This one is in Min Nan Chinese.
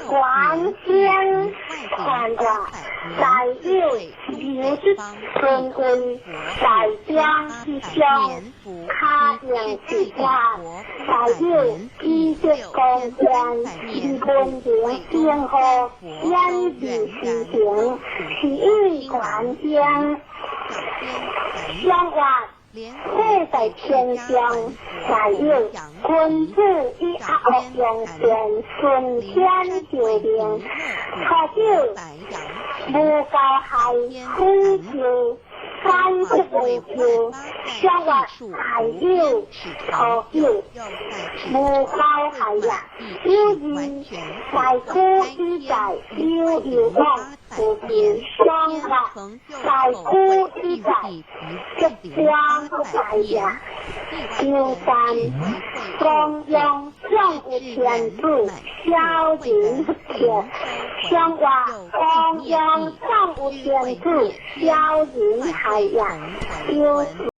官先传话，大有刘之尊位，大江之上，卡用之下，大有基德公园，以文明生活，演艺事情，是以官先相话。岁在天上，大有君子以阿恶用善，顺天就命。初九无交害，虎丘三不为丘，相话大有初九无交害呀。有二大古以在有有往。不变相话，大古以在浙江大呀。周三中央上有天子，小人客。相话中央上有天子，小人害呀。周。